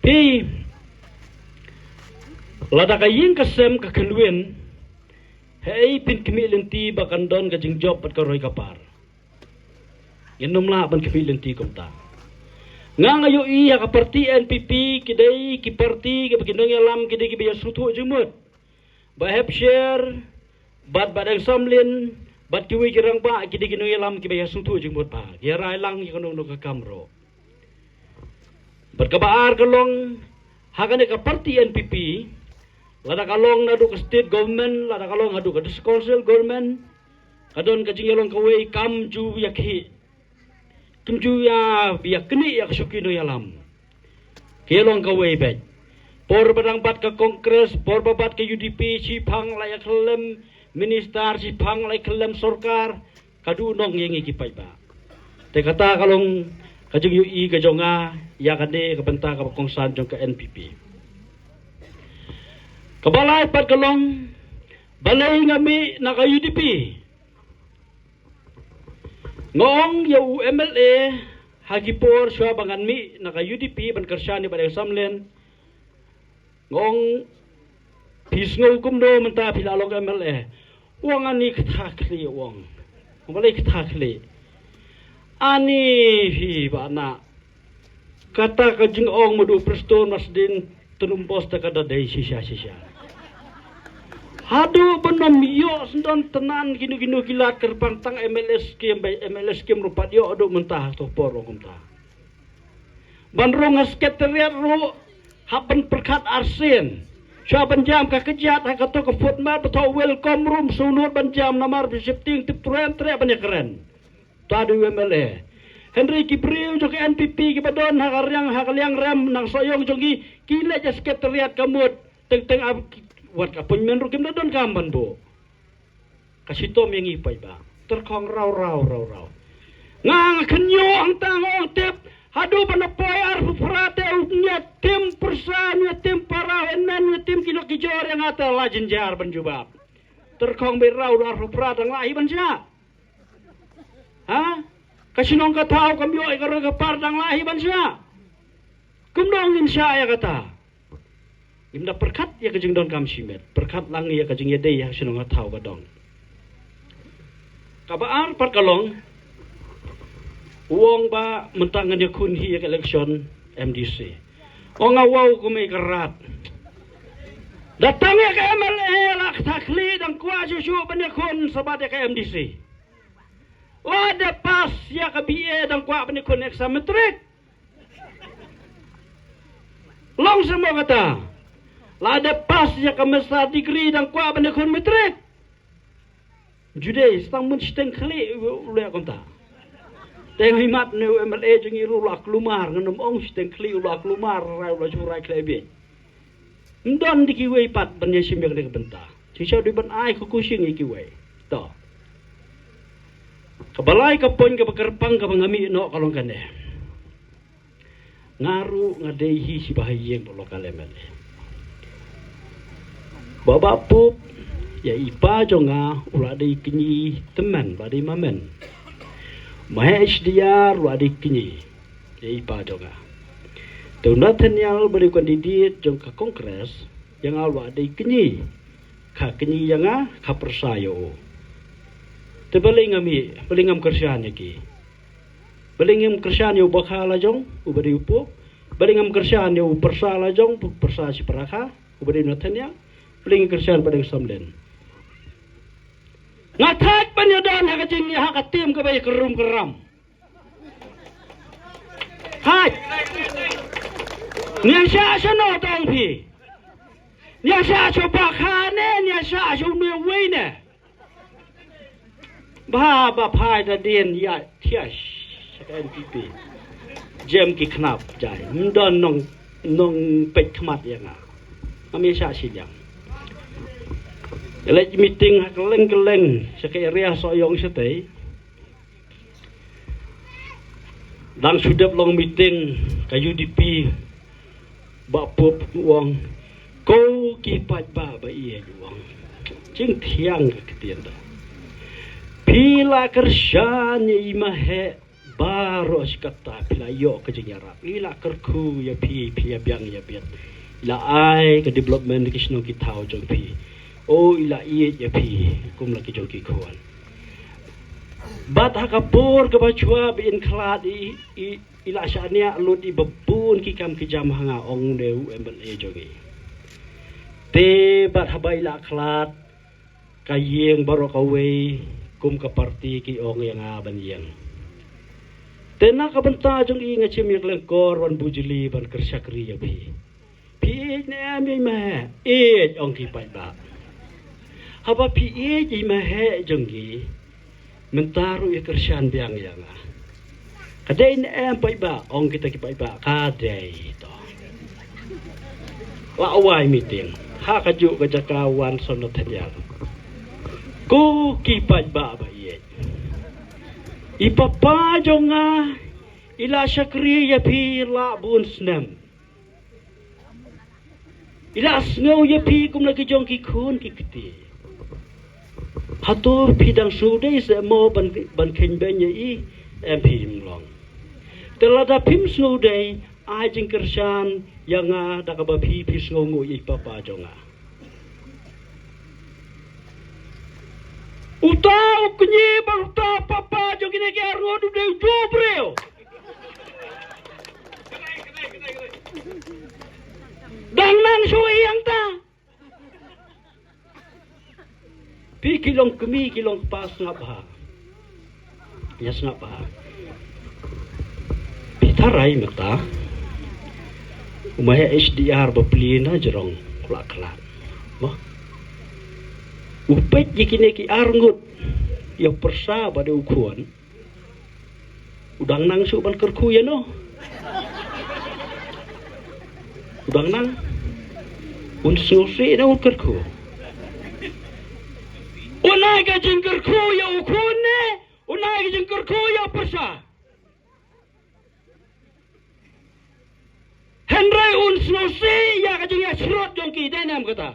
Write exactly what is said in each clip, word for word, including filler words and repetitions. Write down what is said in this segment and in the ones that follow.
Phi, lada ka ïing ka sem ka khynwin, hei phin khmih lynti ba kan don ka jingjop bad ka roi ka par. Ngin ym lah ban khmih lynti kumta. Nga nga ïohi ha ka parti N P P, ki dei ki parti kiba ki nongïalam ki dei kiba ïa sngewthuh jingmut. Bah Hepsher bad Bah Deng Samlin bad kiwei ki rangbah ki dei ki nongïalam kiba ïa sngewthuh jingmut bha. Ki ïa rai lang ïa kano kano ka kam ruh. Bad kaba ar ka long, ha kane ka parti N P P, lada ka long naduh ka state government, lada ka long haduh ka district council government, ka don ka jingïalong kawei kam ju ïa khih. Kim ju ïa, ïa knieh ïa ka shuki nongïalam. Ka ïalong kawei beit. Por ba dang bat ka Congress, por ba bat ka U D P, shiphang la ïa khyllem minister, shiphang la ïa khyllem sorkar, ka duhnong ïa ngi ki paidbah. Te kata ka long ka jingïohi ka jong nga ïa kane ka bynta kaba kongsan jong ka N P P. Kaba lai pat ka long, balei nga mih na ka U D P. Nga ong ïa u M L A ha ki por shuwa ba ngan mih na ka U D P ban kyrshan ïa Bah Deng Samlin. Nga ong, phi sngew kumno mynta phi la long M L A? U ong, ani ktha khlieh, u ong. Balei ktha khlieh? Ani hi ba na. Kata ka jingong madu Prestone Marsden, tynum bos ta ka da dei shisha shisha. Haduh ban ym ïoh sngewdon tynnan kino kino ki lad kyrpang tang M L A scheme, bai M L A scheme ruh pat ïoh haduh mynta ha to por ruh kumta. Ban rung ha secretariat ruh hap ban pyrkhat arsien. Shuwa ban jam ka kjat ha kato ka footmat ba thoh welcome room, sngewnud ban jam namar ba shifting tip tren treh ban ïakren. Ta dei u M L A. Hynrei ki briew jong ka N P P kiba don ha ka liang, ha ka liang rem nang sohïong jong ki, ki leit ha secretariat ka mut teng teng ap, wat ka appointment ruh kim da don kam ban buh. Ka shitom ïa ngi paidbah. Tyrkhong raw raw raw raw. Nga nga khynñiuh hangta nga ong tip, haduh ban da poi arphew phra te u ñiah tim pyrsa, ñiah tim para, hynmen ñiah tim ki lok ki jor ïa nga te la jynjar ban jubab. Tyrkhong beit raw, arphew phra dang lah hi ban shah. Ha? Ka shnong ka thaw kam ïoh ïa ka roi ka par dang lah hi ban shah. Kumno ngin shah ïa kata? Ngim da pyrkhat ïa ka jingdonkam shimet, pyrkhat lang ïa ka jingïadei ha ka shnong ka thaw ka dong. Kaba ar pat ka long, u ong ba mynta ngan ïakhun hi ïa ka election M D C. Ong nga, wow, kumne ka rat. Da tang ïa ka M L A la ktah khlieh dang kwah shuh shuh ban ïakhun shabar ïa ka M D C. La dep pass ïa ka B A dang kwah ban ïakhun exam matric. Long seh mo kata. La dep pass ïa ka master degree dang kwah ban ïakhun matric. Ju dei, sa tang ban shiteng khlieh u leh kumta. Te nga imat ne u M L A jong ngi ruh u la kulmar, ngan ym ong shiteng khlieh, u la kulmar, rai u la shu rai khlem biang. Ym don de kiwei pat ban ïashim ïa kane ka bynta. Shisha dei ban ai ka kusing ïa kiwei. To. Kaba lai ka point kaba kyrpang kaba nga mih noh ka long kane. Nga ruh nga dei hi shiba ha ïing ba local M L A. Ba Bah Pup, ïa i pa jong nga u la dei kñi tymmen, u la dei mamen. Ma H D R u la dei kñi ïa i pa jong nga. Te u Nathaniel ba dei u candidate jong ka Congress, ïa nga u la dei kñi. Ka kñi ïa nga, ka pyrsa ïa u. Te balei nga mih, balei ngam kyrshan ïa ki? Balei ngam kyrshan ïa u Bah Kha la jong, uba dei u Pup? Balei ngam kyrshan ïa u pyrsa la jong, pyrsa shi para kha, uba dei u Nathaniel? Balei ngam kyrshan Bah Deng Samlin? Nga thait ban ïadon ha ka jing, ha ka tim kaba ïa krum kram. Thait. Ngi ïa shah shano tang phi? Ngi ïa shah sha u Bah Kha ne, ngi ïa shah sha une uwei ne? Ba, ba phai da dien ïa thiah sha ka N P P. Jem ki khnap jai. Ym don nong, nong peit khmat ïa nga. Ngam ïa shah shiliang. Leit meeting ha kylleng kylleng sha ka area Sohiong shatei. Dang shu dep long meeting ka U D P, Bah Pup u ong, ko ki paidbah ba ïeit, u ong. Jingthiang ka ktien da. Phi la kyrshan ïa i Maheh Baroh shi katta phi la ïoh ka jingïarap. I la kyrkhu ïa phi, phi ïa biang ïa biang. I la ai ka development ki shnong ki thaw jong phi. O, i la ïeit ïa phi kum la ki jong ki khun. Bad ha ka por kaba shuwa ba in khlad i, i, i la shaniah lut i ba bun ki kam ki jam ha nga, ong u ne u M L A jong i. Te bad haba i la khlad, ka ïing baroh kawei kum ka party ki ong ïa nga ban ïeng. Te na ka bynta jong i nga shim ïa ka lyngkor ban bujli ban kyrshan ïa phi. Phi ïeit ne em ïa i ma heh? Ïeit, ong ki paidbah. Haba phi ïeit ïa i ma heh jong ki, mynta ruh ïa kyrshan biang ïa nga. Ka dei ne em paidbah? Ong kita ki paidbah, ka dei to. La wai meeting ha kajuh ka jaka wan Son Nathaniel. Ko ki paidbah ba ïeit, i papa jong nga i la shakri ïa phi la bun snem. I la sngew ïa phi kum la ki jong ki khun ki kti. Hato phi dang sngewdei se mo ban, ban kheiñ beiñ ïa i? Em, phim long. Te lada phim sngewdei, ai jingkyrshan ïa nga da kaba phi, phi sngewnguh ïa i papa jong nga. Uta u kñi bad uta papa jong kine ki arngut u dei u briew. Dang nang shuh ïa nga ta. Phi ki long kmie ki long kpa, sngap bha. Ïa sngap bha. Phi tharai mynta u ma heh H D R ba plie na jrong u la khlad. Mo. U peit ïa kine ki arngut, ïa u pyrsa bad ïa u khun. U dang nang shuh ban kyrkhu ïa no? U dang nang? Un sngewsih ne un kyrkhu? Un ai ka jingkyrkhu ïa u khun ne un ai ka jingkyrkhu ïa u pyrsa? Hynrei un sngewsih ïa ka jingïasyrut jong ki, dei ne em kata?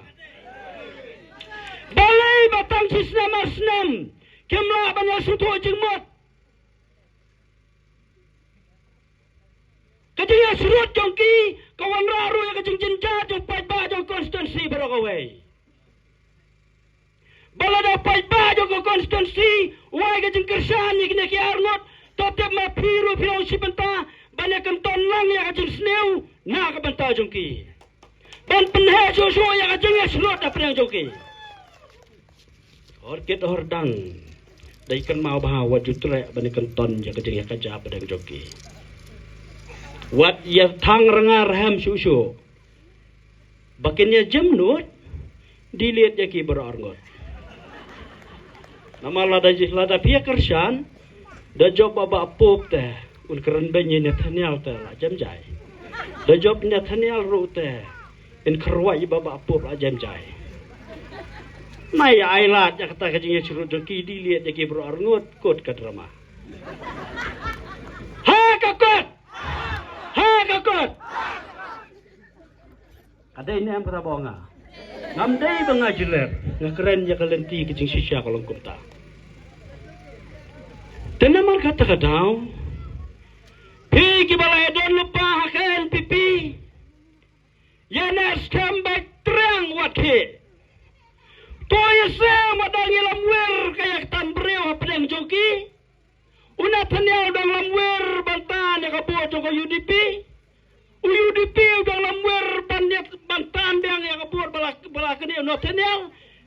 Balei ba tang shi snem ar snem kim lah ban ïasngewthuh jingmut? Ka jingïasyrut jong ki ka wanrah ruh ïa ka jingjynjar jong paidbah jong constituency baroh kawei. Ba lada paidbah jong ka constituency u ai ka jingkyrshan ïa kine ki arngut, to tip ma phi ruh phi long shi bynta ban ïakynton lang ïa ka jingsniew na ka bynta jong ki. Ban pynheh shuh shuh ïa ka jingïasyrut hapdeng jong ki. Hor kit hor dang, dei kynmaw bha wat ju treh ban ïakynton ïa ka jingïakajia hapdeng jong ki. Wat ïa thang rnga rhem shuh shuh. Ba kin ïa jem nud, delete ïa ki baroh arngut. Namar lada ji, lada phi ïa kyrshan, da jop ba Bah Pope te un kren beiñ ïa Nathaniel te la jem jai. Da jop Nathaniel ruh te in kyrwai ba Bah Pope la jem jai. Nai ïa ai lad ïa kata ka jingïasyrut jong ki, delete ïa ki baroh arngut, kut ka drama. Ha ka kut! Ha ka kut! Ka dei ne em kata ba nga? Ngam dei ba nga jylliew, nga kren ïa ka lynti ka jingshisha ka long kumta. Te namar kata ka daw, phi kiba la ïadon lypa ha ka N P P, ïa neh skhem beit triang wat khie. To ïa shem wat dang ïalam wir ka ïa katan briew hapdeng jong ki. U Nathaniel u dang lam wir ban tan ïa ka vote jong ka U D P. U U D P u dang lam wir ban ïa, ban tan biang ïa ka vote ba la, ba la kane u Nathaniel.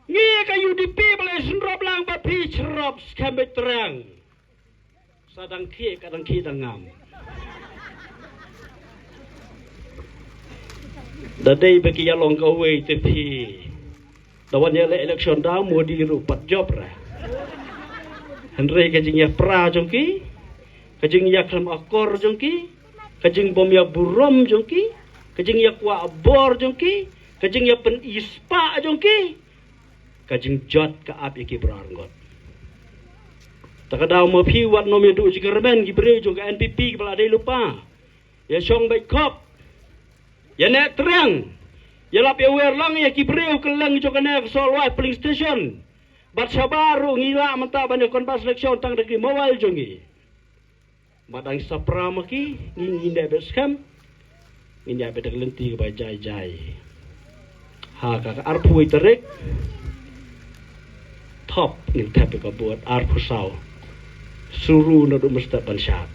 Ngi ka U D P ba la synrop lang bad phi, synrop skhem beit triang. Sa dang khie ka dang khie dang ngam. Da dei ba ki ïa long kawei te phi. Da wan ïa leh election da Modi ruh pat jop re. Hynrei ka jingïapra jong ki, ka jingïakhlem akor jong ki, ka jingbym ïaburom jong ki, ka jingïakwah bor jong ki, ka jingïapynispah jong ki, ka jingjot ka ap ïa ki baroh arngut. Ta ka daw ma phi wat nym ïa duh jingkyrmen ki briew jong ka N P P kiba la dei lypa. Ïa shong beit khop. Ïa neh triang. Ïa lap ïa wer lang ïa ki briew kylleng jong kane ka Salwai polling station. Bad shabar ruh ngi lah mynta ban ïa conduct election tang da ki mobile jong ngi. Ba dang sa pra ma ki, ngi ngi ne be skhem. Ngin ïa bit da ka lynti kaba jai jai. Ha ka, ka arphew tarik thop ngin thep ïa ka vote, arphew saw. Suru na du mesti ban shad.